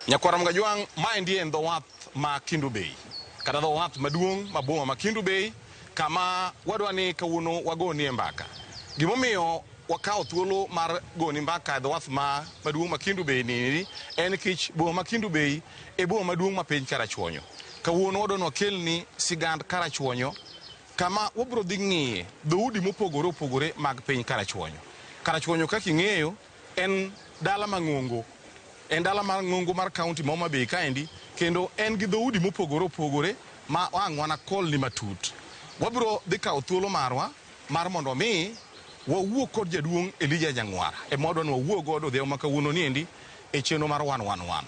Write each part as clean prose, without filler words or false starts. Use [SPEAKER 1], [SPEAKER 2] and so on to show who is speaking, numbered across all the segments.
[SPEAKER 1] Nyakwar Mgajwang', maendi en dho wath ma Kendu Bay kata dho wath maduong' ma boma ma Kendu Bay kama wadwa ni kawuono wagonie mbaka. Gimomiyo wakawo thuolo mar goni mbaka e dho wath ma maduong' ma Kendu Bay ni en nikech boma ma Kendu Bay e boma maduong' ma piny Karachuonyo. Kawuono wadwa ni wakelni sigand Karachuonyo kama wabiro dhi ng'iye dhoudi mopogore opogore mag piny Karachuonyo. Karachuonyo kaka ing'eyo en dala mang'ongo en dala mang'ongo mar kaunti ma Homa Bay kaendi kendo en gi dhoudi mopogore opogore ma ang' wanakolni matut. Wabiro dhi kawo thuolo marwa mar mondo mi wawuo kod jaduong' Elijah Nyang'wara ema wadwa ni wawuo godo odhiambo ma kawuono niendi e chenro mar 111.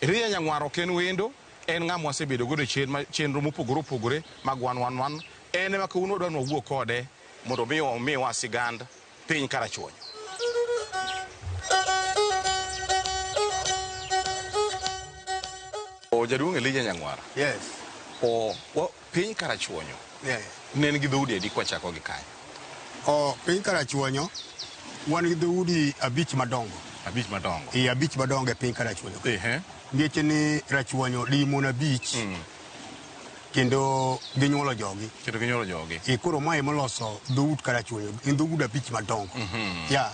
[SPEAKER 1] Elijah Nyang'wara ok en wendo, en ng'ama wasebedo godo e chenro mopogore opogore mag 111. En ema kawuono wadwa ni wawuo kode mondo mi omiwa sigand piny Karachuonyo. O jaduong' Elijah Nyang'wara.
[SPEAKER 2] Yes.
[SPEAKER 1] O wa, piny Karachuonyo.
[SPEAKER 2] Yes.
[SPEAKER 1] Ne en gi dhoudi adi kwachako gi kanyo?
[SPEAKER 2] O piny Karachuonyo wan gi dhoudi abich madongo.
[SPEAKER 1] Abich madongo.
[SPEAKER 2] E abich madongo e piny Karachuonyo.
[SPEAKER 1] Ehe.
[SPEAKER 2] Ngeche ni Rachuonyo di mon abich. Kendo ginyuolo jogi.
[SPEAKER 1] Kendo ginyuolo jogi.
[SPEAKER 2] E koro mae moloso dhout Karachuonyo, gin dhoudi abich madongo. Yeah.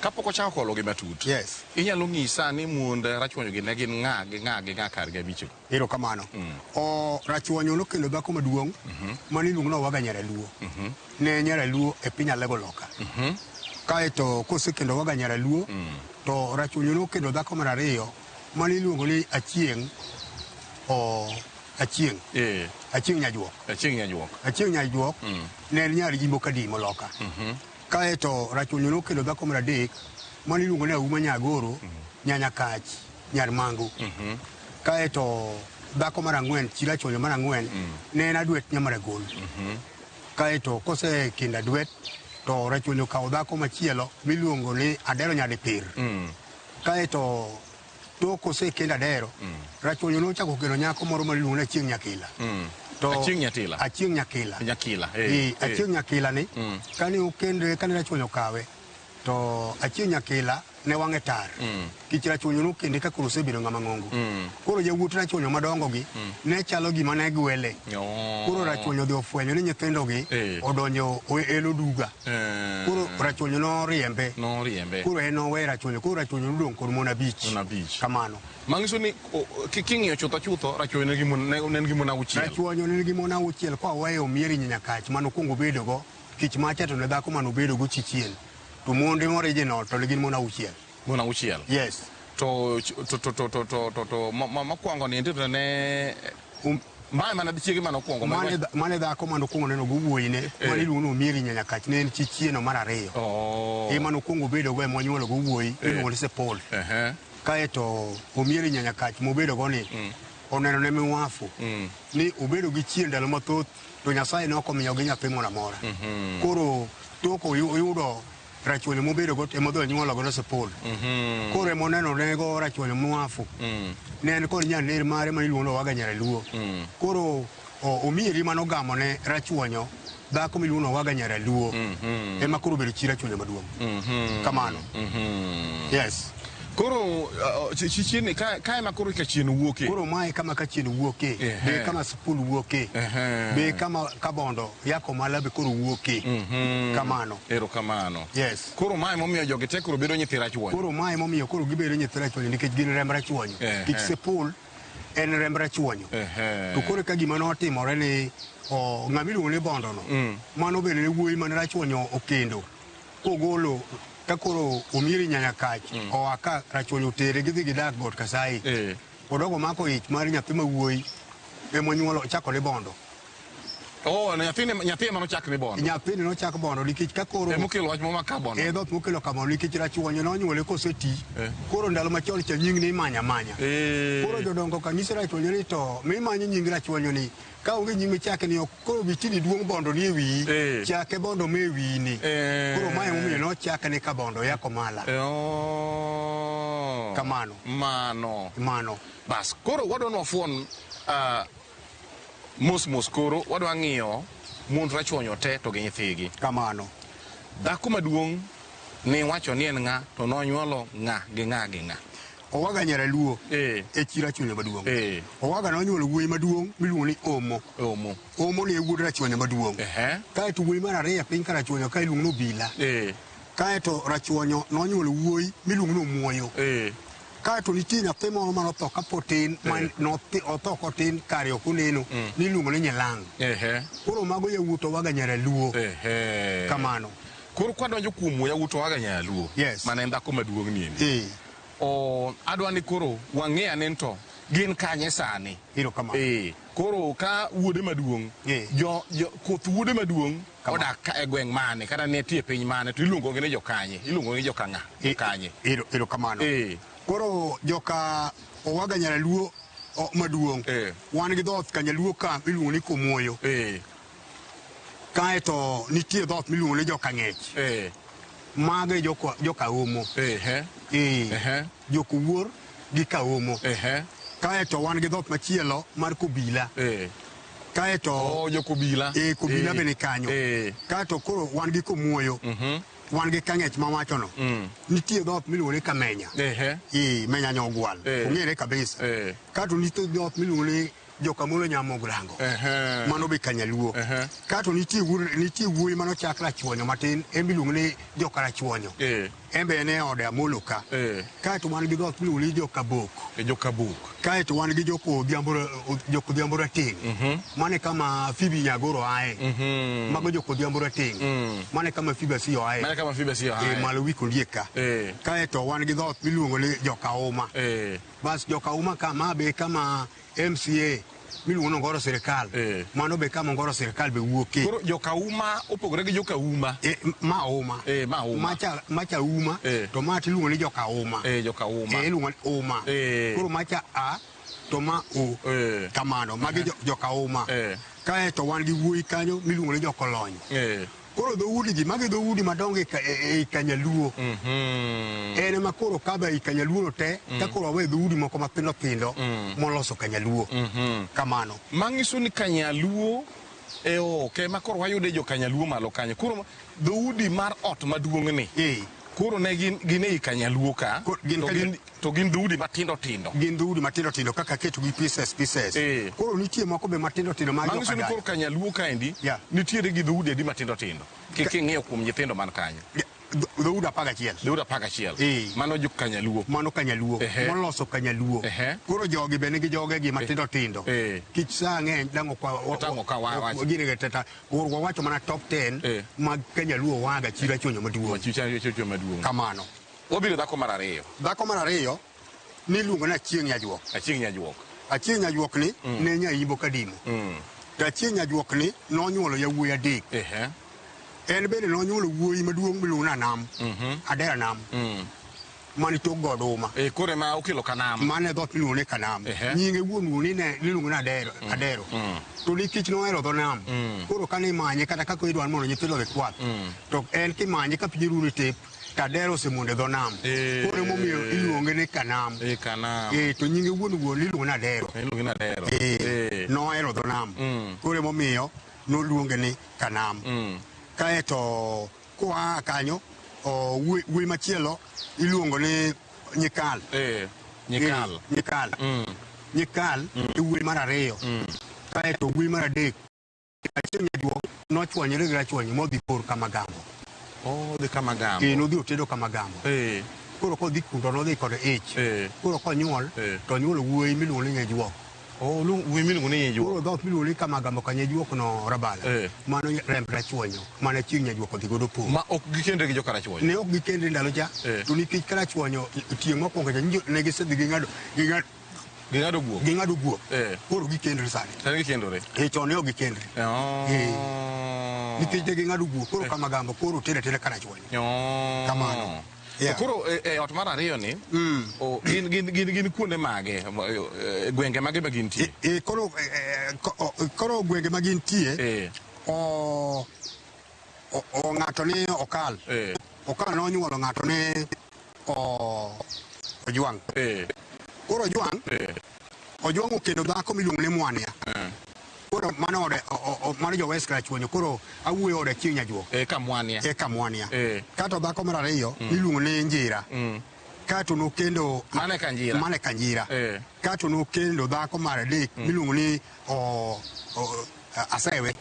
[SPEAKER 1] Kapok wachako kologi matut.
[SPEAKER 2] Yes.
[SPEAKER 1] Inyalo ng'isa ni mond Rachuonyo gi ne gin ng'a gi ng'a gi ng'a kargi abichgo?
[SPEAKER 2] Erokamano. O Rachuonyo nokendo dhako maduong' mane iluongo ni Owaga Nyaraluo. Ne Nyaraluo e piny Alego loka. Kaeto kosekendo Owaga Nyaraluo, to Rachuonyo nokendo dhako mar ariyo mane iluongo ni Achieng' o Achieng'.
[SPEAKER 1] Eh.
[SPEAKER 2] Achieng' Nyajuok.
[SPEAKER 1] Achieng' Nyajuok.
[SPEAKER 2] Achieng' Nyajuok ne en nyar Imbo Kadimo loka. Kaeto Rachuonyo nokendo dhako mar adek mane iluongo ni Auma Nyagoro, Nyanyakach, nyar Mangu. Kaeto dhako mar ang'wen, chi Rachuonyo mar ang'wen ne en Adwet Nyamaragol. Kaeto kosekendo Adwet to Rachuonyo okawo dhako machielo miluongo ni Adero Nyadipir. Kaeto tok kosekend Adero, Rachuonyo nochako kendo nyako moro ma iluongo ni Achieng' Nyakila. To
[SPEAKER 1] Achieng' Nyatila.
[SPEAKER 2] Achieng' Nyakila.
[SPEAKER 1] Nyakila.
[SPEAKER 2] Eh, Achieng' Nyakila ni kane okende kane Rachuonyo okawe to Achieng' Nyakila ne wang'e tar. Kich Rachuonyo nokende ka koro osebedo ng'ama ng'ongo. Koro yawuot Rachuonyo madongo gi ne chalo gima ne gwele.
[SPEAKER 1] Oh.
[SPEAKER 2] Koro Rachuonyo odhi ofwenyo ni nyithindo gi odonjo elo duga. Koro Rachuonyo noriembe.
[SPEAKER 1] Noriembe.
[SPEAKER 2] Koro en nowe Rachuonyo. Koro Rachuonyo nodong' kod mon abich.
[SPEAKER 1] Mon abich.
[SPEAKER 2] Kamano.
[SPEAKER 1] Manyiso ni king'iyo chutho chutho Rachuonyo ne nigi mon auchiel.
[SPEAKER 2] Rachuonyo ne nigi mon auchiel kwa weyo Omieri Nyakach mane okwongo bedogo. Kich macha to ne dhako mane obedogo chi chien. To monde original to ne gin mon auchiel.
[SPEAKER 1] Mon auchiel.
[SPEAKER 2] Yes.
[SPEAKER 1] To to to to to to to to mokwongo ni to ne mae mana chiege mane okwongo.
[SPEAKER 2] Mane dhako mane okwongo neno go wuoyine mane iluongo ni Omieri Nyakach ne en chi chieno mar ariyo.
[SPEAKER 1] Oh.
[SPEAKER 2] Ema nokwongo bedogo ema onyuolo go wuoyi iluongo ni Sepol. Kaeto Omieri Nyakach mobedo go ni oneno ne miwafu ni obedo gi chien ndalo mathoth to Nyasaye ne ok omiyogi nyathi moro amora. Koro tok oyudo Rachuonyo mobedo go ema odhi onyuolo godo Sepol. Koro ema oneno nego Rachuonyo miwafu. Ne en kod nyaner mare mane iluongo ni Owaga Nyaraluo. Koro Omieri mane ogamo ne Rachuonyo dhako miluongo ni Owaga Nyaraluo ema koro obedo chi Rachuonyo maduong'. Kamano. Yes.
[SPEAKER 1] Koro chien ka ema koro ka chien wuoke.
[SPEAKER 2] Koro mae kama ka chien wuoke. Be kama Sepol wuoke. Be kama Kabondo Yako Mala be koro wuoke. Kamano.
[SPEAKER 1] Erokamano.
[SPEAKER 2] Yes.
[SPEAKER 1] Koro mae momiyo jogi te koro bedo nyithi Rachuonyo.
[SPEAKER 2] Koro mae momiyo koro gibedo nyithi Rachuonyo nikech gin remb Rachuonyo. Nikech Sepol en remb Rachuonyo. To koro ka gima notimore ni ng'ama iluongo ni Bondo no, mano bende ne wuoyi mane Rachuonyo okendo kogolo ka koro Omieri Nyanyakach oa ka Rachuonyo otere gidhi gidak Got Kasai. Odogo mako ich mar nyathi ma wuoyi emonyuolo ochako ni Bondo.
[SPEAKER 1] Oh, nyathini nyathi ema nochak ni Bondo.
[SPEAKER 2] Nyathini nochak Bondo nikech ka koro
[SPEAKER 1] Emokelo wach moma ka Bondo.
[SPEAKER 2] E dhoot mokelo ka Bondo nikech Rachuonyo nonyuole koseti. Koro ndalo machon cha nying ne imanyo amanya. Koro jodongo ka nyiso Rachuonyo ni to mimanyo nying Rachuonyo ni ka onge nying michake ni ok koro bitini duong' Bondo ni e wiyi. Chake Bondo me wiyi ni. Koro mae emomiyo nochake ni Kabondo Yako Mala.
[SPEAKER 1] Oh.
[SPEAKER 2] Kamano.
[SPEAKER 1] Mano.
[SPEAKER 2] Mano.
[SPEAKER 1] Bas, koro wadwa ni wafuon mos mos koro wadwa ng'iyo mond Rachuonyo te to gi nyithigi.
[SPEAKER 2] Kamano.
[SPEAKER 1] Dhako maduong' ni wacho ni en ng'a to nonyuolo ng'a gi ng'a gi ng'a.
[SPEAKER 2] Owaga Nyaraluo
[SPEAKER 1] Eh.
[SPEAKER 2] e chi Rachuonyo maduong'.
[SPEAKER 1] Eh.
[SPEAKER 2] Owaga nonyuolo wuoyi maduong' miluongo ni Omo.
[SPEAKER 1] Omo.
[SPEAKER 2] Omo ne wuod Rachuonyo maduong'.
[SPEAKER 1] Ehe.
[SPEAKER 2] Kaeto wuoyi mar ariyo e piny ka Rachuonyo ka iluongo ni Obila.
[SPEAKER 1] Eh.
[SPEAKER 2] Kaeto Rachuonyo nonyuolo wuoyi miluongo ni Omuoyo.
[SPEAKER 1] Eh.
[SPEAKER 2] Kaeto nitie nyathi moro manotho kapod tin, ma
[SPEAKER 1] Eh.
[SPEAKER 2] otho kotin kare ok oneno, niluongo ni Nyilang'.
[SPEAKER 1] Ehe.
[SPEAKER 2] Koro mago yawuot Owaga Nyaraluo.
[SPEAKER 1] Ehe.
[SPEAKER 2] Kamano.
[SPEAKER 1] Koro kwadonjo kuom yawuot Owaga Nyaluo.
[SPEAKER 2] Yes.
[SPEAKER 1] Mane en dhako maduong' ni endi.
[SPEAKER 2] Eh.
[SPEAKER 1] O adwa ni koro wang'e ane ni to gin kanye sani.
[SPEAKER 2] Erokamano.
[SPEAKER 1] Eh. Koro ka wuode maduong',
[SPEAKER 2] Eh.
[SPEAKER 1] jo koth wuode maduong'
[SPEAKER 2] Kamano.
[SPEAKER 1] odak ka e gweng' mane kata nitie piny mane to iluongo gi ni jokanye, iluongo ni jokang'a, jokanye.
[SPEAKER 2] Erokamano.
[SPEAKER 1] Eh.
[SPEAKER 2] Koro joka Owaga Nyaraluo maduong'.
[SPEAKER 1] Eh.
[SPEAKER 2] Wan gi dhoot Kanyaluo ka miluongo ni Komuoyo.
[SPEAKER 1] Eh.
[SPEAKER 2] Kaeto nitie dhoot miluongo ni Jokang'ech.
[SPEAKER 1] Eh.
[SPEAKER 2] Mago e joka Omo.
[SPEAKER 1] Ehe.
[SPEAKER 2] Eh.
[SPEAKER 1] Ehe.
[SPEAKER 2] Jokowuor gi Kaomo.
[SPEAKER 1] Ehe.
[SPEAKER 2] Kaeto wan gi dhoot machielo mar Kobila.
[SPEAKER 1] Eh.
[SPEAKER 2] Kaeto
[SPEAKER 1] Oh, jokobila.
[SPEAKER 2] eh, Kobila
[SPEAKER 1] Eh.
[SPEAKER 2] be ni kanyo.
[SPEAKER 1] Eh.
[SPEAKER 2] Kaeto koro wan gi Komuoyo. Wan gi Kang'ech mawachono. Nitie dhoot miluongo ni Kamenya.
[SPEAKER 1] Ehe.
[SPEAKER 2] Eh, Menya Nyogwal.
[SPEAKER 1] Eh.
[SPEAKER 2] Ong'ere kabisa.
[SPEAKER 1] Eh.
[SPEAKER 2] Kaeto nitie dhoot miluongo ni Jokamolo Nyamogrango.
[SPEAKER 1] Ehe.
[SPEAKER 2] Mano be Kanyaluo.
[SPEAKER 1] Ehe.
[SPEAKER 2] Kaeto nitie wuoyi manochak Rachuonyo matin, en be iluongo ni Jokarachuonyo.
[SPEAKER 1] Eh.
[SPEAKER 2] En be en e ode Amolo ka.
[SPEAKER 1] Eh.
[SPEAKER 2] Kaeto wan gi dhoot miluongo ni Jokabok.
[SPEAKER 1] E Jokabok.
[SPEAKER 2] Kaeto wan gi Jokodhiambo Rateng'. Mano e kama Phoebe Nyagoro ae. Mago Jokodhiambo Rateng'. Mano e kama Phoebe Asiyo ae.
[SPEAKER 1] Mano e kama Phoebe Asiyo ae.
[SPEAKER 2] Eh, malo wi Kondiek ka.
[SPEAKER 1] Eh.
[SPEAKER 2] Kaeto wan gi dhoot miluongo ni Jokauma.
[SPEAKER 1] Eh.
[SPEAKER 2] Bas Jokauma ka ma be kama MCA miluongo ni Ongoro Sirikal.
[SPEAKER 1] Eh.
[SPEAKER 2] Mano be kama Ongoro Sirikal be wuokie.
[SPEAKER 1] Koro Jokauma opogore gi Jokauma.
[SPEAKER 2] Eh, ma Uma.
[SPEAKER 1] Eh, ma Uma.
[SPEAKER 2] Macha Uma.
[SPEAKER 1] Eh.
[SPEAKER 2] To ma tiluongo ni Jokauma.
[SPEAKER 1] Eh, Jokauma.
[SPEAKER 2] Eh, iluongo ni Uma.
[SPEAKER 1] Eh.
[SPEAKER 2] Koro macha A to ma O.
[SPEAKER 1] Eh.
[SPEAKER 2] Kamano, magi Jokauma.
[SPEAKER 1] Eh.
[SPEAKER 2] Kaeto wan gi wuoyi kanyo miluongo ni Jokolony.
[SPEAKER 1] Eh.
[SPEAKER 2] Koro dhoudi gi, magi dhoudi madongo e Kanyaluo. En ema koro kaba e Kanyaluo no te, ka koro wawe dhoudi moko matindo tindo moloso Kanyaluo. Kamano.
[SPEAKER 1] Manyiso ni Kanyaluo e oke ma koro wayude jo Kanyaluo malo kanyo. Koro dhoudi mar ot maduong' ni.
[SPEAKER 2] Eh.
[SPEAKER 1] Koro ne gin ei Kanyaluo ka. To gin dhoudi matindo tindo.
[SPEAKER 2] Gin dhoudi matindo tindo kaka keto gi pieces pieces.
[SPEAKER 1] Eh.
[SPEAKER 2] Koro nitie moko be matindo tindo ma
[SPEAKER 1] Manyiso ni
[SPEAKER 2] Jokadai.
[SPEAKER 1] koro Kanyaluo kaendi
[SPEAKER 2] Yeah.
[SPEAKER 1] nitiere gi dhoudi adi matindo tindo. King'iyo kuom nyithindo man kanyo.
[SPEAKER 2] Dhoudi 11.
[SPEAKER 1] Dhoudi 11.
[SPEAKER 2] Eh.
[SPEAKER 1] Mano jo Kanyaluo.
[SPEAKER 2] Mano Kanyaluo.
[SPEAKER 1] Ehe.
[SPEAKER 2] Moloso Kanyaluo.
[SPEAKER 1] Ehe.
[SPEAKER 2] Koro jogi be nigi jogegi matindo tindo.
[SPEAKER 1] Eh.
[SPEAKER 2] Kich saa ng'eny dang' ok
[SPEAKER 1] Dang' ok wa-
[SPEAKER 2] gini ga tata. Koro wawacho mana top 10
[SPEAKER 1] Eh.
[SPEAKER 2] mag Kanyaluo waga chi Rachuonyo maduong'.
[SPEAKER 1] Chi Rachuonyo maduong'.
[SPEAKER 2] Kamano.
[SPEAKER 1] Wabiro dhako mar ariyo.
[SPEAKER 2] Dhako mar ariyo niluongo ni Achieng' Nyajuok.
[SPEAKER 1] Achieng' Nyajuok.
[SPEAKER 2] Achieng' Nyajuok ni ne nyaimbo Kadimo. To Achieng' Nyajuok ni nonyuolo yawuoyi adek.
[SPEAKER 1] Ehe.
[SPEAKER 2] En bende nonyuolo wuoyi maduong' miluongo ni Anam. Adera Nam. Mane tok Goduma.
[SPEAKER 1] Eh, koro ema okelo Kanam.
[SPEAKER 2] Mane e dhoot miluongo ni Kanam.
[SPEAKER 1] Ehe.
[SPEAKER 2] Nyinge wuon wuon ni ne iluongo ni Adero. Adero. To nikech nohero dho nam. Koro kane imanye kata kaka idwaro mondo nyithindo odhi kwath. To en kimanye ka piny rumo tep, to Adero osemondo e dho nam.
[SPEAKER 1] Eh.
[SPEAKER 2] Koro emomiyo iluonge ni Kanam.
[SPEAKER 1] Eh, Kanam.
[SPEAKER 2] Eh, to nyinge wuon wuon iluongo ni Adero.
[SPEAKER 1] Iluonge ni Adero.
[SPEAKER 2] Eh,
[SPEAKER 1] Eh.
[SPEAKER 2] nohero dho nam. Koro emomiyo noluonge ni Kanam. Kaeto koa kanyo, wuoyi machielo iluongo ni Nyikal.
[SPEAKER 1] Eh, Nyikal.
[SPEAKER 2] Eh, Nyikal. Nyikal e wuoyi mar ariyo. Kaeto wuoyi mar adek, Achieng' Nyajuok nochwanyore gi Rachuonyo modhi por Kamagambo.
[SPEAKER 1] Oh, odhi Kamagambo.
[SPEAKER 2] Eh, nodhi otedo Kamagambo.
[SPEAKER 1] Eh.
[SPEAKER 2] Koro kodhi kundo nodhi kod ich.
[SPEAKER 1] Eh.
[SPEAKER 2] Koro konyuol,
[SPEAKER 1] Eh.
[SPEAKER 2] to onyuolo wuoyi miluongo ni Nyajuok.
[SPEAKER 1] Oh, wuoyi miluongo ni Nyajuok.
[SPEAKER 2] Koro dhoot miluongo ni Kamagambo ka Nyajuok no Rabala.
[SPEAKER 1] Eh.
[SPEAKER 2] Mano remb Rachuonyo, mane Achieng' Nyajuok odhi godo por.
[SPEAKER 1] Ma ok gikendre gi joka Rachuonyo.
[SPEAKER 2] Ne ok gikendre ndalo cha,
[SPEAKER 1] Eh.
[SPEAKER 2] to nikech Karachuonyo tieng' mokwongo cha ne gisedhi ging'ado
[SPEAKER 1] Ging'ado guok.
[SPEAKER 2] Ging'ado guok.
[SPEAKER 1] Eh.
[SPEAKER 2] Koro gikendre sani.
[SPEAKER 1] Sani gikendore.
[SPEAKER 2] Eh, chon ne ok gikendre.
[SPEAKER 1] Oh.
[SPEAKER 2] Eh. Nikech ne ging'ado guok, koro Kamagambo koro tere atera Karachuonyo.
[SPEAKER 1] Oh.
[SPEAKER 2] Kamano. Yeah.
[SPEAKER 1] To koro e ot mar ariyo ni, gin kuonde mage, gwenge mage ma gintie?
[SPEAKER 2] Koro gwenge ma gintie,
[SPEAKER 1] Eh.
[SPEAKER 2] ng'ato ni Okal.
[SPEAKER 1] Eh.
[SPEAKER 2] Okal nonyuolo ng'ato ni Ojwang'.
[SPEAKER 1] Eh.
[SPEAKER 2] Koro Ojwang',
[SPEAKER 1] Eh.
[SPEAKER 2] Ojwang' okendo dhako miluongo ni Mwania.
[SPEAKER 1] Eh.
[SPEAKER 2] Koro mano ode, mano jo West Karachuonyo, koro awuoyo ode Achieng' Nyajuok.
[SPEAKER 1] E ka Mwania.
[SPEAKER 2] E ka Mwania.
[SPEAKER 1] Eh.
[SPEAKER 2] Kato dhako mar ariyo miluongo ni Njira. Kato nokendo
[SPEAKER 1] Mane Kanjira.
[SPEAKER 2] Mane Kanjira.
[SPEAKER 1] Eh.
[SPEAKER 2] Kato nokendo dhako mar adek miluongo ni Asewe.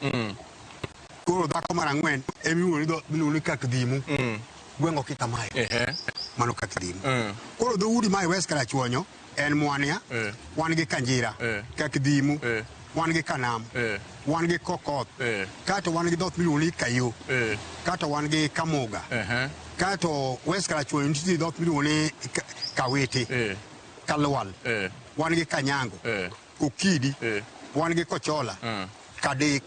[SPEAKER 2] Koro dhako mar ang'wen emiluongo ni miluongo ni Kakdhimu. Gweng'o Kikamayo. Mano Kakdhimu. Koro dhoudi mae West Karachuonyo en Mwania, wan gi Kanjira, Kakdhimu, wan gi Kanam, wan gi Kokoth, kato wan gi dhoot miluongo ni Kayo, kato wan gi Kamoga, kato West Karachuonyo nitie dhoot miluongo ni Kawete, Kalwal, wan gi Kanyango, Kokidi, wan gi Kochola, Kadek,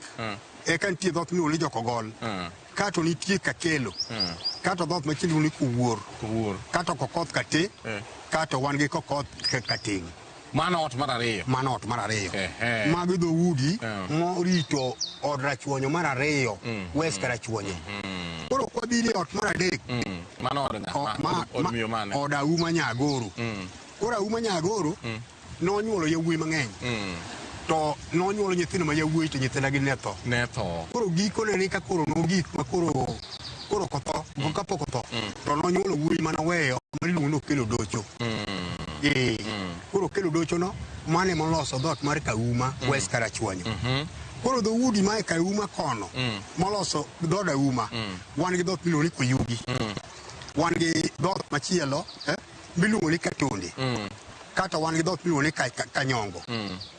[SPEAKER 2] eka nitie dhoot miluongo ni Jokogol, kato nitie Kakelo, kato dhoot machielo iluongo ni Kowuor,
[SPEAKER 1] Kowuor.
[SPEAKER 2] Kato Kokoth Kate, kato wan gi Kokoth Kateng'.
[SPEAKER 1] Mano ot mar ariyo.
[SPEAKER 2] Mano ot mar ariyo.
[SPEAKER 1] Ehe.
[SPEAKER 2] Magi dhoudi morito od Rachuonyo mar ariyo, West Karachuonyo. Koro kwabiro e ot mar adek,
[SPEAKER 1] Mano od ng'a? Od miyo mane?
[SPEAKER 2] Od Auma Nyagoro. Koro Auma Nyagoro nonyuolo yawuoyi mang'eny. To nonyuolo nyithindo ma yawuoyi to nyithinda gi ne tho.
[SPEAKER 1] Ne tho.
[SPEAKER 2] Koro gikone ni ka koro nogik ma koro ok otho, kapok otho, to nonyuolo wuoyi manoweyo ma iluongo ni Okelo Docho. Ee, koro Okelo Docho no mano ema oloso dhoot mar Kauma, West Karachuonyo. Koro dhoudi ma e Kauma kono moloso dhood Auma, wan gi dhoot miluongo ni Koyugi. Wan gi dhoot machielo miluongo ni Katonde. Kato wan gi dhoot miluongo ni Kanyongo.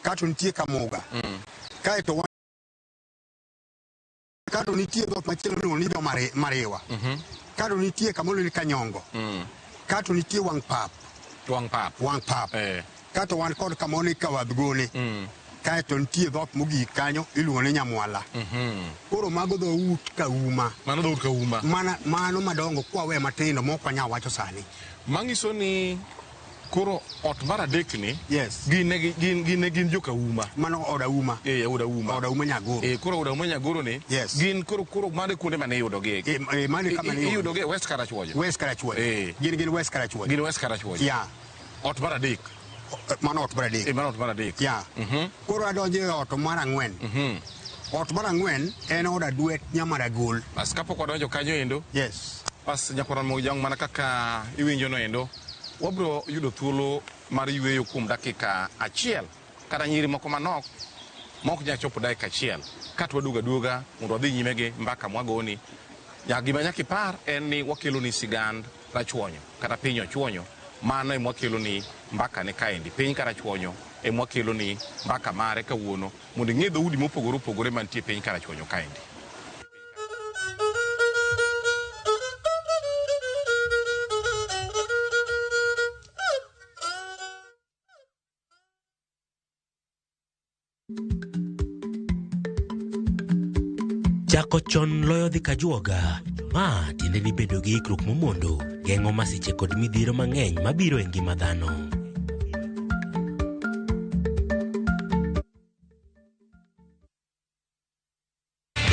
[SPEAKER 2] Kato nitie Kamuga. Kaeto wan kato nitie dhoot machielo miluongo ni Jomariwa. Kato nitie kamoro ni Kanyongo. Kato nitie Wang' Pap.
[SPEAKER 1] Wang' Pap.
[SPEAKER 2] Wang' Pap. Kato wan kod kamoro ni Kawadhgone. Kaeto nitie dhoot mogik kanyo iluongo ni Nyamwala. Koro mago dhout Kauma.
[SPEAKER 1] Mano dhout Kauma.
[SPEAKER 2] Mana, mano madongo kwawe matindo mok wanyal wacho sani.
[SPEAKER 1] Manyiso ni koro ot mar adek ni
[SPEAKER 2] Yes.
[SPEAKER 1] gin ne gin jo Kauma.
[SPEAKER 2] Mano od Auma.
[SPEAKER 1] Eh, od Auma.
[SPEAKER 2] Od Auma Nyagoro.
[SPEAKER 1] Eh, koro od Auma Nyagoro ni
[SPEAKER 2] Yes.
[SPEAKER 1] gin koro mane kuonde mane iyudogie?
[SPEAKER 2] Eh, mane kama ne
[SPEAKER 1] iyudogie West Karachuonyo.
[SPEAKER 2] West Karachuonyo.
[SPEAKER 1] Eh.
[SPEAKER 2] Gin West Karachuonyo.
[SPEAKER 1] Gin West Karachuonyo.
[SPEAKER 2] Yeah.
[SPEAKER 1] Ot mar adek.
[SPEAKER 2] Mano ot mar adek.
[SPEAKER 1] Eh, mano ot mar adek.
[SPEAKER 2] Yeah. Koro adonjo e ot mar ang'wen. Ot mar ang'wen en od Adwet Nyamaragol.
[SPEAKER 1] Bas, kapok wadonjo kanyo endo.
[SPEAKER 2] Yes.
[SPEAKER 1] Bas, nyakwara Mojang, mana kaka iwinjo no endo, wabiro yudo thuolo mar yweyo kuom dakika achiel kata nyiri moko manok mok nyal chopo dakika achiel kato waduogo aduoga mondo wadhi nyime gi mbaka mwagoni. Gima nyaka ipar en ni wakeloni sigand Rachuonyo kata piny Ochuonyo. Mano ema wakeloni mbaka ne kaendi. Piny Karachuonyo ema wakeloni mbaka mare kawuono mondo ing'e dhoudi mopogore opogore mantie piny Karachuonyo kaendi.
[SPEAKER 3] Chako chon loyo dhi kajuoga. Ma tiende ni bedo gi ikruok momondo geng'o masiche kod midhiero mang'eny mabiro e ngima dhano.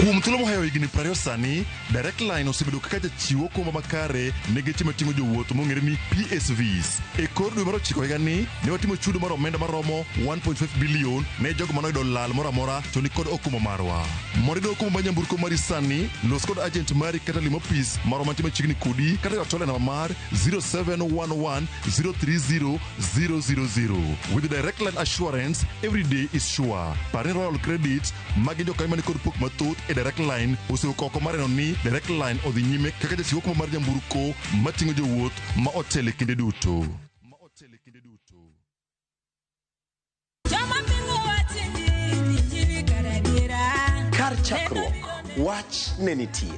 [SPEAKER 4] Kuom thuolo mohewo higni 20 sani, Direct Line osebedo kaka jachiw okumba makare ne geche mating'o jowuoth mong'ere ni PSVs. E kor dwe mar ochiko higani, ne watimo chudo mar omenda maromo 1.5 bilion ne jogo manoyudo lal moro amora to nikod okumba marwa. Mondo iyud okumba mar nyamburko mari sani, los kod agent mari kata lim ofis marwa mantie machiegni kodi kata ywak e namba mar 0711 030 000. With Direct Line Assurance, every day is sure. Par ni Royal Credit magin jokanyo mani kod pok mathoth e Direct Line osewuok oko mar neno ni Direct Line odhi nyime kaka jachiw okumba mar nyamburko mating'o jowuoth ma otelo e kinde duto.
[SPEAKER 5] Joma pingo wach injili, injili kar adiera.
[SPEAKER 6] Kar chakruok, wach ne nitie.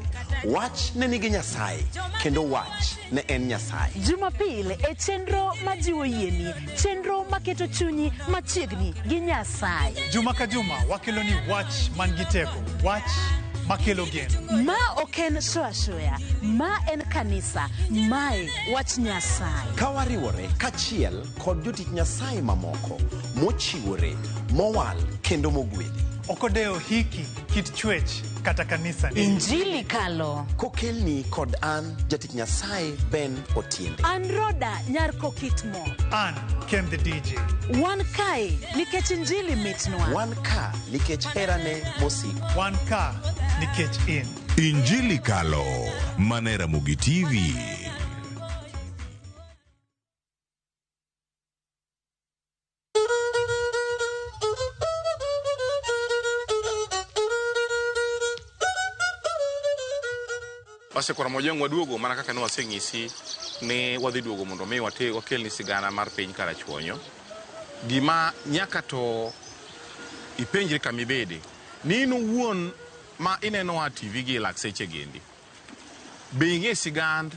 [SPEAKER 6] Wach ne nigi Nyasaye, kendo wach ne en Nyasaye.
[SPEAKER 7] Jumapil e chenro majiwo yieni, chenro maketo chunyi machiegni gi Nyasaye.
[SPEAKER 8] Juma ka juma wakelo ni wach man gi teko, wach makelo geno.
[SPEAKER 7] Ma ok en show ashoya, ma en kanisa, mae wach Nyasaye.
[SPEAKER 6] Ka wariwore kachiel kod jotich Nyasaye mamoko mochiwore, mowal kendo mogwedhi.
[SPEAKER 8] Ok odewo hiki, kit chwech kata kanisa ni.
[SPEAKER 7] Injili kalo.
[SPEAKER 6] Kokelni kod an jatich Nyasaye Ben Otiende.
[SPEAKER 7] An Roda nyar Kokitmo.
[SPEAKER 8] An Ken the DJ.
[SPEAKER 7] Wan kae nikech injili mitnwa.
[SPEAKER 6] Wan ka nikech herane mosiko.
[SPEAKER 8] Wan ka nikech in.
[SPEAKER 9] Injili Kalo, mane Ramogi TV.
[SPEAKER 1] Basi koro Mojong waduogo mana kaka ne waseng'isi ni wadhi duogo mondo mi wakelni sigana mar piny Karachuonyo. Gima nyaka to ipenjri kama ibede ni in owuon ma inenowa TV gi lak seche gendi. Be ing'e sigand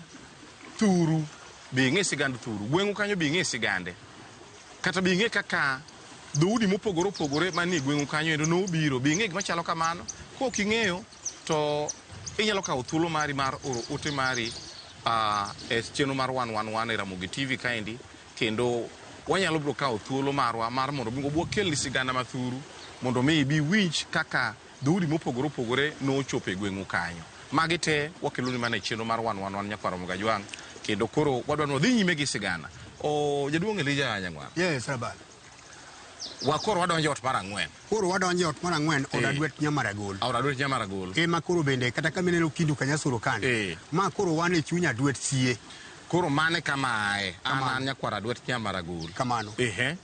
[SPEAKER 1] thuru? Be ing'e sigand thuru? Gweng'u kanyo be ing'e sigande? Kata be ing'e kaka dhoudi mopogore opogore manie gweng'u kanyo endo nobiro? Be ing'e gima chalo kamano? Kok ing'eyo to inyalo kawo thuolo mari mar oro ote mari e chenro mar 111 e Ramogi TV kaendi, kendo wanyalo biro kawo thuolo marwa mar mondo mi wakelni sigana mathuru mondo mi ibi winj kaka dhoudi mopogore opogore nochopo e gweng'u kanyo. Magi te wakeloni mana e chenro mar 111 nyakwar Ramogi Ajwang', kendo koro wadwa ni wadhi nyime gi sigana. O jaduong' Elijah Nyang'war.
[SPEAKER 2] Yes, Rabal.
[SPEAKER 1] Wakoro wadonjo ot mar ang'wen.
[SPEAKER 2] Koro wadonjo e ot mar ang'wen, od Adwet Nyamaragol.
[SPEAKER 1] Od Adwet Nyamaragol.
[SPEAKER 2] Ema koro bende kata ka mineno Kindu Kanyasuro kani. Ma koro wan e chuny Adwet sie.
[SPEAKER 1] Koro mane kama ae. An nyakwar Adwet Nyamaragol.
[SPEAKER 2] Kamano.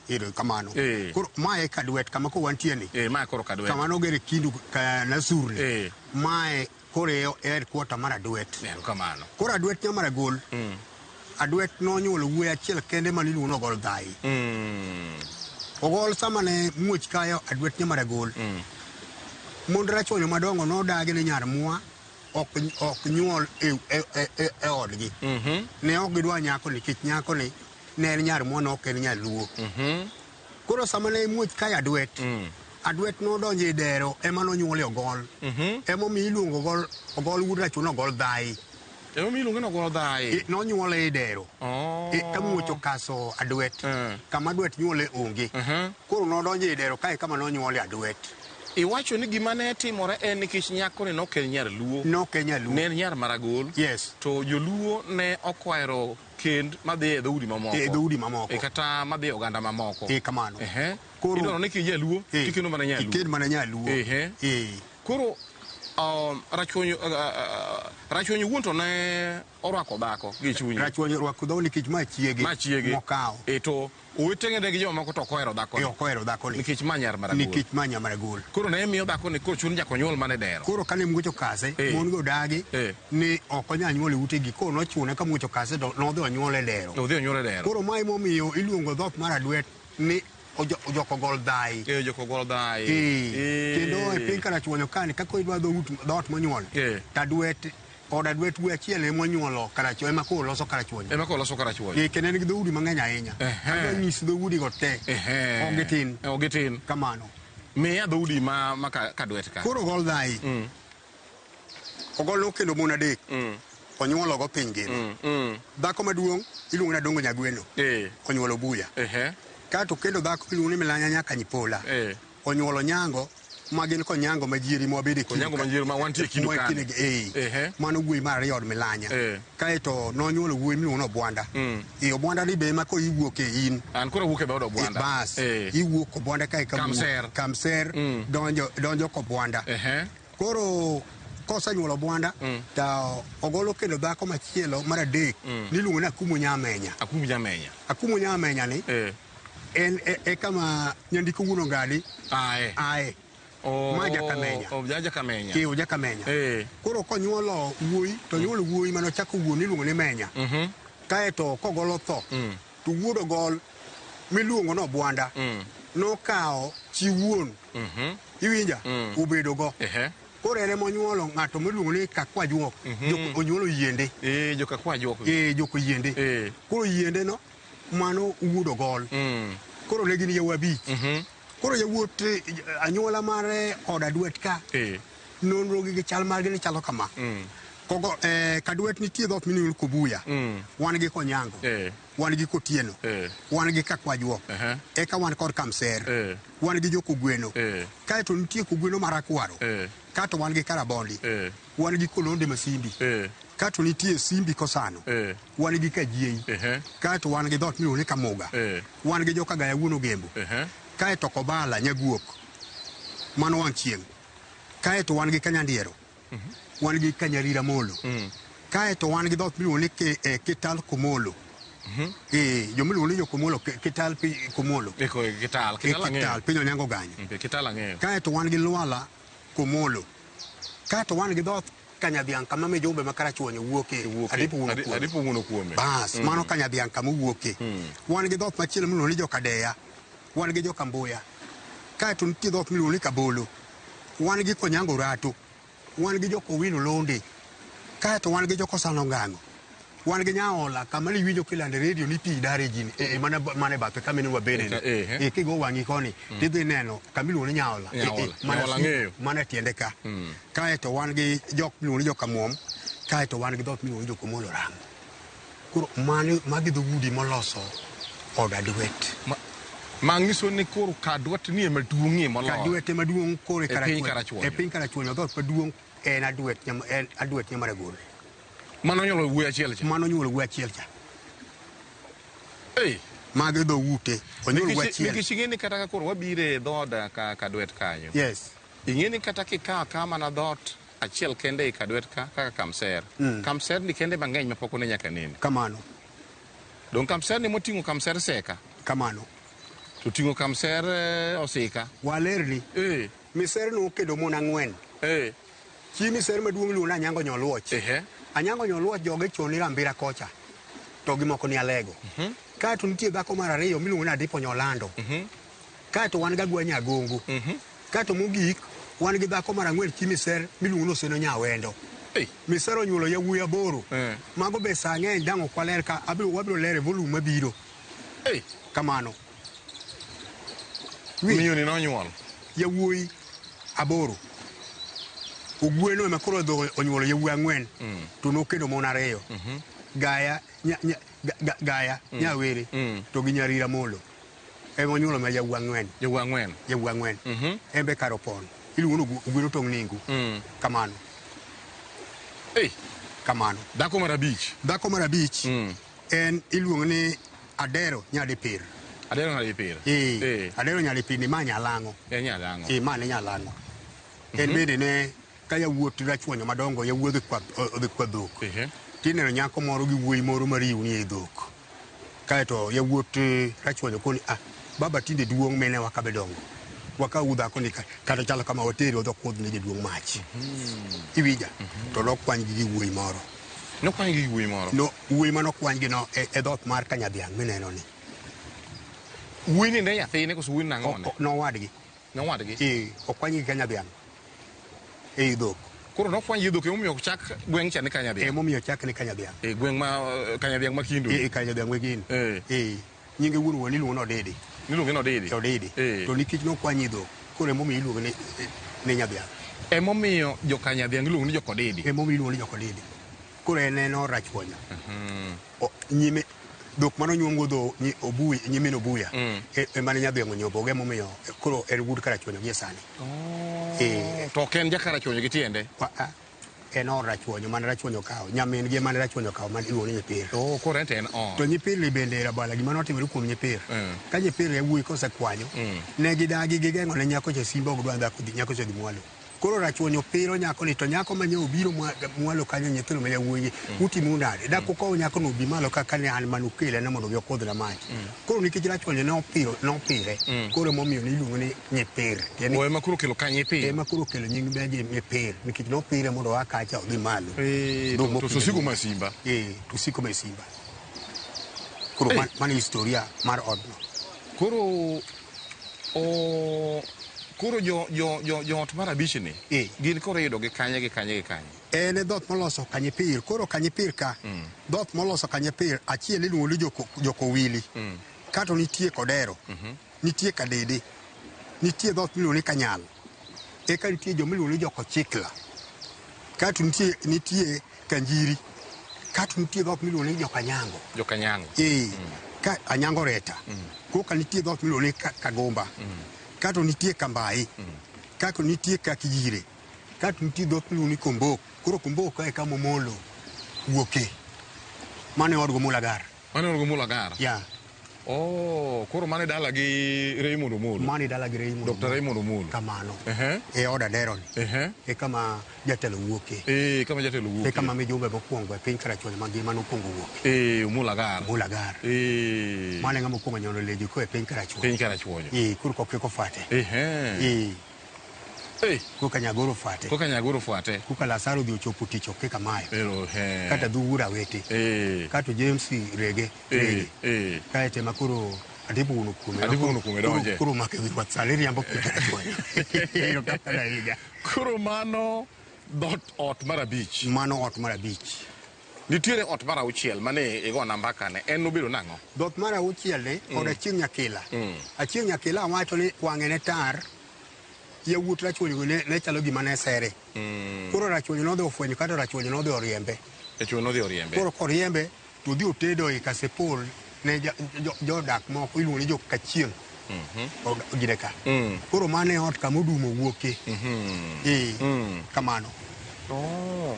[SPEAKER 2] Ero kamano. Koro mae Kadwet kama koro wantie ni.
[SPEAKER 1] Mae koro Kadwet.
[SPEAKER 2] Kama nogere Kindu Kanyasurni. Mae koro e headquarter mar Adwet.
[SPEAKER 1] Ero kamano.
[SPEAKER 2] Koro Adwet Nyamaragol. Adwet nonyuolo wuoyi achiel kende mane iluongo ni Ogol Dhai. Ogol sama ne muoch kayo Adwet Nyamaragol. Mond Rachuonyo madongo nodagi ni nyar mwa ok nyuol e odgi. Ne ok gidwa nyako nikech nyako ni ne en nyar mwa, ne ok en nyaluo. Koro sama ne muoch kayo Adwet, Adwet nodonjo e dero ema nonyuole Ogol. Emomiyo iluongo Ogol, Ogol wuod Rachuonyo Ogol Dhai.
[SPEAKER 1] Emomiyo iluonge ni Ogol Dhai.
[SPEAKER 2] Nonyuole e dero. Ka muoch okaso Adwet. Kama Adwet nyuole onge. Koro nodonjo e dero kae kama nonyuole Adwet.
[SPEAKER 1] Iwacho ni gima ne timore en nikech nyako ni nok en nyar Luo.
[SPEAKER 2] Nok en nyaluo.
[SPEAKER 1] Ne en nyar Maragol.
[SPEAKER 2] Yes.
[SPEAKER 1] To joluo ne ok ohero kend madhi e dhoudi mamoko.
[SPEAKER 2] E dhoudi mamoko.
[SPEAKER 1] Kata madhi e oganda mamoko.
[SPEAKER 2] Kamano.
[SPEAKER 1] Koro idwaro ni kijaluo tikendo mana nyaluo.
[SPEAKER 2] Ikend mana nyaluo.
[SPEAKER 1] Koro Rachuonyo wuon to ne orwako dhako gi chunye.
[SPEAKER 2] Rachuonyo orwako dhako nikech ma chiege.
[SPEAKER 1] Ma chiege.
[SPEAKER 2] Mokawo.
[SPEAKER 1] To owetene gi jomamoko to ok ohero dhako.
[SPEAKER 2] Ok ohero dhako ni.
[SPEAKER 1] Nikech ma nyar Maragol.
[SPEAKER 2] Nikech ma nyar Maragol.
[SPEAKER 1] Koro ne miyo dhako ni koro chun nyaka onyuol mana e dero.
[SPEAKER 2] Koro kane muoch okase, mon go dagi ni ok onyal nyuol e utegi. Koro nochune ka muoch okase to nodhi onyuol e dero.
[SPEAKER 1] Odhi onyuol e dero.
[SPEAKER 2] Koro ma emomiyo iluongo dhoot mar Adwet ni Jokogol Dhai.
[SPEAKER 1] Jokogol Dhai.
[SPEAKER 2] Kendo e piny Karachuonyo kani kaka idwa dhoot monyuol. To Adwet od Adwet wuoyi achiel ema onyuolo Karachuonyo, ema koro loso Karachuonyo.
[SPEAKER 1] Ema koro loso Karachuonyo.
[SPEAKER 2] Kendo en gi dhoudi mang'eny ahinya. Adwa nyisi dhoudi go te. Ok gitin.
[SPEAKER 1] Ok gitin.
[SPEAKER 2] Kamano.
[SPEAKER 1] Miya dhoudi ma Kadwet ka.
[SPEAKER 2] Koro Ogol Dhai. Ogol nokendo mon adek. Onyuolo go piny ngima. Dhako maduong' iluongo ni Adongo Nyagweno. Onyuolo Buya. Kato kendo dhako iluongo ni Milanya nyaka Nyipola. Onyuolo Nyango ma gin konyango majieri mwabede
[SPEAKER 1] kindu. Konyango majieri ma wantie kindu kanyo.
[SPEAKER 2] Mano wuoyi mar ariyo od Milanya. Kaeto nonyuolo wuoyi miluongo ni Obwanda. Obwanda ni be ema koro iwuok e in.
[SPEAKER 1] An koro awuok e dhood Obwanda.
[SPEAKER 2] Bas. Iwuok Obwanda kae ka
[SPEAKER 1] Kamser.
[SPEAKER 2] Kamser donjo Kobwanda. Koro kosenyuolo Obwanda to Ogolo kendo dhako machielo mar adek niluongo ni Akumu Nyamenya.
[SPEAKER 1] Akumu Nyamenya.
[SPEAKER 2] Akumu Nyamenya ni en e kama nyandiko wuon Ongadi ae. Ma Jakamenya.
[SPEAKER 1] Jakamenya.
[SPEAKER 2] Ojakamenya. Koro konyuolo wuoyi to nyuolo wuoyi mane ochako wuon iluongo ni Menya. Kaeto kogolo tho to wuod Ogol miluongo ni Obwanda nokawo chi wuon. Iwinja? Obedo go. Koro en ema onyuolo ng'ato miluongo ni Kakwajuok. Onyuolo Yiende.
[SPEAKER 1] Jokakwajuok.
[SPEAKER 2] Joko Yiende. Koro Yiende no mano wuod Ogol. Koro ne gin yawuoyi abich. Koro yawuot anyuola mar od Adwet ka nonro gi chal margi ne chalo kama. Kogo Kadwet nitie dhoot miluongo ni Kobuya. Wan gi Konyango. Wan gi Kotieno. Wan gi Kakwajuok. Eka wan kod Kamser. Wan gi Jokogweno. Kaeto nitie Kogweno marakwaro. Kato wan gi Karabondi. Wan gi Kolonde Masimbi. Kato nitie Simbi Kosano. Wan gi Kajiei. Kato wan gi dhoot miluongo ni Kamuga. Wan gi Jokagaya wuon Ogembo. Kaeto Kobala Nyaguok. Mano wang' chieng'. Kaeto wan gi Kanyandiero. Wan gi Kanyarira Molo. Kaeto wan gi dhoot miluongo ni Kital Komolo. Jomiluongo ni Jokomolo, Kital Komolo.
[SPEAKER 1] Kital,
[SPEAKER 2] Kital, piny Onyango Ganyo.
[SPEAKER 1] Kital ang'eyo.
[SPEAKER 2] Kaeto wan gi Lwala Komolo. Kaeto wan gi dhoot Kanyadhiang' kama mijumbe ma Karachuonyo wuoke. Adipo wuon kuome.
[SPEAKER 1] Adipo wuon kuome.
[SPEAKER 2] Bas, mano Kanyadhiang' kama owuoke. Wan gi dhoot machielo miluongo ni Jokadeya. Wan gi Jokambuya. Kaeto nitie dhoot miluongo ni Kabolo. Wan gi Konyango Rato. Wan gi Jokowino Londe. Kaeto wan gi Jokosano Ngang'o. Wan gi Nyaola kama niwinjo kilando e redio ni pi dar e ji ni mana mana e bathe kama ineno wabede ni. E kigo wang'i koni tidhi neno kama iluongo ni Nyaola.
[SPEAKER 1] Nyaola ng'eyo.
[SPEAKER 2] Mana e tiende ka. Kaeto wan gi jok miluongo ni Jokamuom. Kaeto wan gi dhoot miluongo ni Jokomolo Rango. Koro mano magi dhoudi moloso od Adwet.
[SPEAKER 1] Ma nyiso ni koro Kadwet ni ema duong'ie moloyo.
[SPEAKER 2] Kadwet ema duong' koro
[SPEAKER 1] e piny Karachuonyo.
[SPEAKER 2] E piny Karachuonyo dhoot maduong' en Adwet en Adwet Nyamaragol.
[SPEAKER 1] Mano onyuolo wuoyi achiel cha.
[SPEAKER 2] Mano onyuolo wuoyi achiel cha.
[SPEAKER 1] Ei.
[SPEAKER 2] Mago dhoute. Onyuolo wuoyi achiel.
[SPEAKER 1] Nikech ing'e ni kata ka koro wabiro e dhooda ka Kadwet kanyo.
[SPEAKER 2] Yes.
[SPEAKER 1] Ing'e ni kata kikawo akawa mana dhoot achiel kende e Kadwet ka kaka Kamser. Kamser ni kende mang'eny mapok one nyaka nene.
[SPEAKER 2] Kamano.
[SPEAKER 1] Dong Kamser ni moting'o Kamser Seka.
[SPEAKER 2] Kamano.
[SPEAKER 1] To ting'o Kamser Osika.
[SPEAKER 2] Walerni. Miser nokedo mon ang'wen. Chi miser maduong' iluongo ni Anyango Nyoluoch. Anyango Nyoluoch joge chon ni Rambira kocha. To gi moko ni Alego. Kaeto nitie dhako mar ariyo miluongo ni Adipo Nyolando. Kaeto wan gi Agwa Nyagongo. Kaeto mogik wan gi dhako mar ang'wen chi miser miluongo ni Oseno Nyawendo. Miser onyuolo yawuoyi aboro. Mago be saa ng'eny dang' ok waler ka wabiro lere volume mabiro. Kamano.
[SPEAKER 1] Miyo ni nonyuolo
[SPEAKER 2] yawuoyi aboro. Ogweno ema koro onyuolo yawuoyi ang'wen. To nokendo mon ariyo. Gaya Gaya Nyawere to gi Nyarira Molo. Ema onyuolo ma yawuoyi ang'wen.
[SPEAKER 1] Yawuoyi ang'wen.
[SPEAKER 2] Yawuoyi ang'wen. En be kar opon. Iluongo ni Ogweno Tong' Ningu. Kamano. Kamano.
[SPEAKER 1] Dhako mar abich.
[SPEAKER 2] Dhako mar abich en iluongo ni Adero Nyadipir.
[SPEAKER 1] Adero Nyadipir.
[SPEAKER 2] Adero Nyadipir ni ma Nyalang'o.
[SPEAKER 1] En Nyalang'o.
[SPEAKER 2] Ma ne Nyalang'o. En bende ne ka yawuot Rachuonyo madongo yawuoyi odhi kwa dhok. Tineno nyako moro gi wuoyi moro mariw ni e dhok. Kaeto yawuot Rachuonyo koni baba tinde duong' mine wakabe dongo. Wakaw dhako ni kata chalo kama wateri odho kudh ne jaduong' mach. Iwinja? To nokwany gi wuoyi moro.
[SPEAKER 1] Nokwany gi wuoyi moro?
[SPEAKER 2] No, wuoyi manokwany gi no e dhoot mar Kanyadhiang' mineno ni.
[SPEAKER 1] Wuoyi ni ne nyathine koso wuoyi nang'one?
[SPEAKER 2] Nowadgi.
[SPEAKER 1] Nowadgi?
[SPEAKER 2] Okwany gi Kanyadhiang' ei dhok.
[SPEAKER 1] Koro nokwany gi dhok emomiyo ochak gweng' cha ni Kanyadhiang'?
[SPEAKER 2] Emomiyo ochak ni Kanyadhiang'.
[SPEAKER 1] E gweng' ma Kanyadhiang' ma Kindu?
[SPEAKER 2] Kanyadhiang' ma Kindu. Nyinge wuon wuon iluongo ni Odidi.
[SPEAKER 1] Iluonge ni Odidi?
[SPEAKER 2] Odidi. To nikech nokwany dhok, koro emomiyo iluonge ni Nyadhiang'.
[SPEAKER 1] Emomiyo jo Kanyadhiang' iluongo ni Jokodidi?
[SPEAKER 2] Emomiyo iluongo ni Jokodidi. Koro en en or Rachuonyo. Nyime dhok mane onyuomgo dho Obuya, nyimin Obuya, ema ne Nyadhiang' onyombogo, emomiyo koro en wuod Karachuonyo gie sani.
[SPEAKER 1] To ok en ja Karachuonyo gi tiende?
[SPEAKER 2] En or Rachuonyo mane Rachuonyo okawo. Nyamin gi mane Rachuonyo okawo mane iluongo ni Nyipir.
[SPEAKER 1] Koro en to en or.
[SPEAKER 2] To Nyipir bende rabala gima notimore kuom Nyipir. Ka Nyipir yawuoyi kosekwanyo, ne gidagi gigeng'o ne nyako cha simba ok dwa dhako nyako cha dhi mwalo. Koro Rachuonyo piro nyako ni to nyako ma nyo obiro mwalo kanyo nyithindo ma yawuoyi utimo nade? Dak ukow nyako no obi malo kaka ne an manukele ne mondo obi okudhna mach. Koro nikech Rachuonyo ne opiro nopire, koro emomiyo ne iluongo ni Nyipir.
[SPEAKER 1] Ema koro okelo ka Nyipir.
[SPEAKER 2] Ema koro okelo nying meji Nyipir nikech nopire mondo oa kacha odhi malo.
[SPEAKER 1] To osiko ma simba.
[SPEAKER 2] To osiko ma simba. Koro mano historia mar odno.
[SPEAKER 1] Koro koro jo ot mar abich ni gin koro iyudo gi kanye gi kanye gi kanye?
[SPEAKER 2] En e dhoot moloso Kanyipir. Koro Kanyipir ka, dhoot moloso Kanyipir achiel iluongo ni Jokowili. Kato nitie Kodero, nitie Kadede, nitie dhoot miluongo ni Kanyal. Eka nitie joma iluongo ni Jokochikla. Kato nitie Kanjiri. Kato nitie dhoot miluongo ni Jokanyango.
[SPEAKER 1] Jokanyango.
[SPEAKER 2] Ka Anyango Reta. Koka nitie dhoot miluongo ni Kagomba. Kato nitie Kambai. Kato nitie Kakijire. Kato nitie dhoot miluongo ni Kombok. Koro Kombok ka e kama Omolo wuoke. Mano e od Gomula Gar.
[SPEAKER 1] Mano e od Gomula Gar?
[SPEAKER 2] Yeah.
[SPEAKER 1] Koro mano e dala gi Raymond Omolo.
[SPEAKER 2] Mano e dala gi Raymond.
[SPEAKER 1] Dr. Raymond Omolo.
[SPEAKER 2] Kamano. E od Adero ni. E kama jatelo wuoke.
[SPEAKER 1] Kama jatelo wuoke.
[SPEAKER 2] E kama mijumbe mokwongo e piny Karachuonyo mangima nokwongo wuoke.
[SPEAKER 1] Omolo Agar.
[SPEAKER 2] Omolo Agar. Mano e ng'ama okwongo nyono lejo ko e piny Karachuonyo.
[SPEAKER 1] Piny Karachuonyo.
[SPEAKER 2] Koro kokiko fate. Koka Nyagoro fwate.
[SPEAKER 1] Koka Nyagoro fwate.
[SPEAKER 2] Koka Lazaro odhi ochopo tich ok kaka mayo.
[SPEAKER 1] Ero, he.
[SPEAKER 2] Kata Dhuwura Wete. Kato James Rege. Rege. Kaeto ema koro Adipo wuon okume.
[SPEAKER 1] Adipo wuon okume donje.
[SPEAKER 2] Koro make wi rwath sani riambo kod Rachuonyo. Erokamano ahinya.
[SPEAKER 1] Koro mano dhoot ot mar abich.
[SPEAKER 2] Mano ot mar abich.
[SPEAKER 1] Nitiere ot mar auchiel mane igona mbaka ne en nobedo nang'o?
[SPEAKER 2] Dhoot mar auchiel ni od Achieng' Nyakila. Achieng' Nyakila wacho ni wang'e ne tar, yawuot Rachuonyo ne chalo gima ne sere. Koro Rachuonyo nodhi ofwenyo kata Rachuonyo nodhi oriembe.
[SPEAKER 1] Rachuonyo nodhi oriembe.
[SPEAKER 2] Koro koriembe to odhi otedo e Kasipul ne jodak moko iluongo ni jo Kachieng'. Gine ka. Koro mano e ot kama Odumo wuoke. Kamano.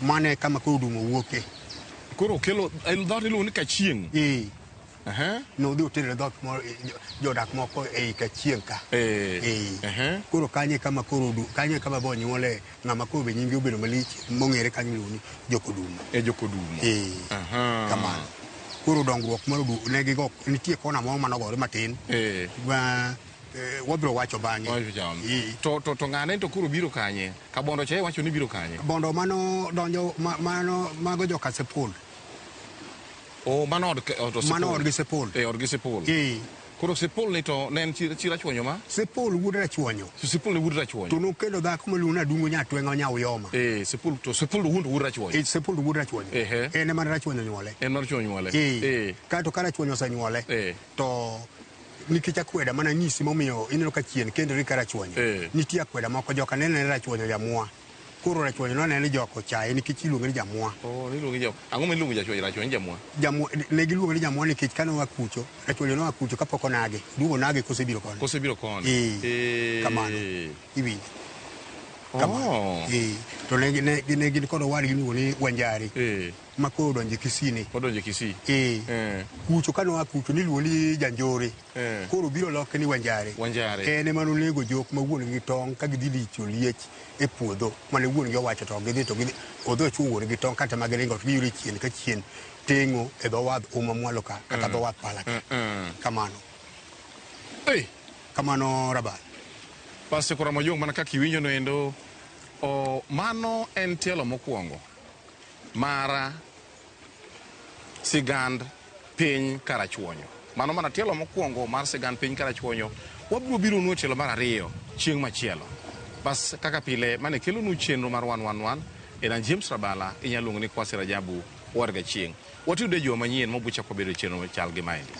[SPEAKER 2] Mano e kama koro Odumo wuoke.
[SPEAKER 1] Koro kelo en dhoot iluongo ni Kachieng'.
[SPEAKER 2] Nodhi otedo ne dhoot moro jodak moko ei Kachieng' ka. Koro kanyo e kama koro kanyo e kama bonyuole ng'ama koro be nyinge obedo malich mong'ere kanyo iluongo ni Jokodumo.
[SPEAKER 1] E Jokodumo.
[SPEAKER 2] Kamano. Koro dongruok mar Odumo ne gigo nitie kona moro manogore matin. Ma wabiro wacho bang'e.
[SPEAKER 1] To ng'ane to koro biro kanye? Kabondo cha iwacho ni biro kanye?
[SPEAKER 2] Bondo mano donjo mano mago joka Sepul.
[SPEAKER 1] Oh, mano od Sepul.
[SPEAKER 2] Mano odgi Sepul.
[SPEAKER 1] Odgi Sepul. Koro Sepul ni to ne en chi Rachuonyo ma?
[SPEAKER 2] Sepul wuod Rachuonyo.
[SPEAKER 1] Sepul ne wuod Rachuonyo.
[SPEAKER 2] To nokendo dhako miluongo ni Adungo Nyatweng'o Nyauyoma.
[SPEAKER 1] Sepul to Sepul wuod Rachuonyo.
[SPEAKER 2] Sepul wuod Rachuonyo. En ema Rachuonyo nyuole.
[SPEAKER 1] En Rachuonyo nyuole.
[SPEAKER 2] Kato ka Rachuonyo osenyuole to nikech akweda mana nyisi momiyo ineno ka chien kendore ka Rachuonyo. Nitie akweda moko joka nene Rachuonyo jamwa. Koro Rachuonyo noneno ni joko chaye nikech iluonge ni jamwa.
[SPEAKER 1] Oh, niluonge jamwa. Ang'o miluongo Rachuonyo Rachuonyo jamwa?
[SPEAKER 2] Jamwa ne giluonge ni jamwa nikech kane oa kucho, Rachuonyo noa kucho kapok onage. Oduogo onage kosebiro koni.
[SPEAKER 1] Kosebiro koni.
[SPEAKER 2] Kamano. Iwinjo. Kamano. To ne gin kod owadgi iluongo ni Wanjari. Ma koro odonjo Kisii ni.
[SPEAKER 1] Odonjo Kisii.
[SPEAKER 2] Kucho kane oa kucho niluongo ni Janjore. Koro biro loke ni Wanjare.
[SPEAKER 1] Wanjare.
[SPEAKER 2] En ema nonego jok ma wuon gi tong' ka gidhi licho liech e puodho mane wuon gi owacho to gidhi to gidhi odhi ochuo wuon gi tong' kata ma giringo to giyudo chien ka chien teng'o e dho wadh uma mwalo ka kata dho wadh pala ka. Kamano. Kamano Rabal.
[SPEAKER 1] Pastor Koramojong mana kaka iwinjo no endo mano en tielo mokwongo mara sigand piny Karachuonyo. Mano mana tielo mokwongo mar sigand piny Karachuonyo. Wabiro biro nu tielo mar ariyo chieng' machielo. Bas kaka pile mane kelonu chenro mar 111 en James Rabala inyalo luongo ni Kwasi Rajabu warga chieng'. Watude juma manyien mobuchako bedo chenro machal gi maendi.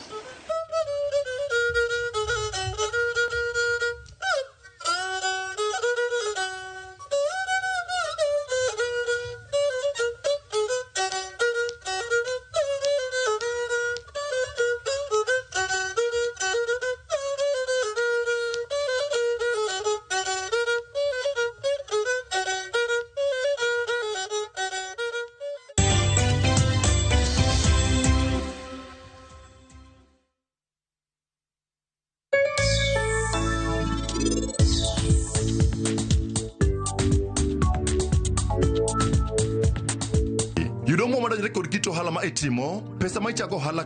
[SPEAKER 4] Yudo omuom madonjore kod kit ohala ma itimo, pesa ma ichago ohala.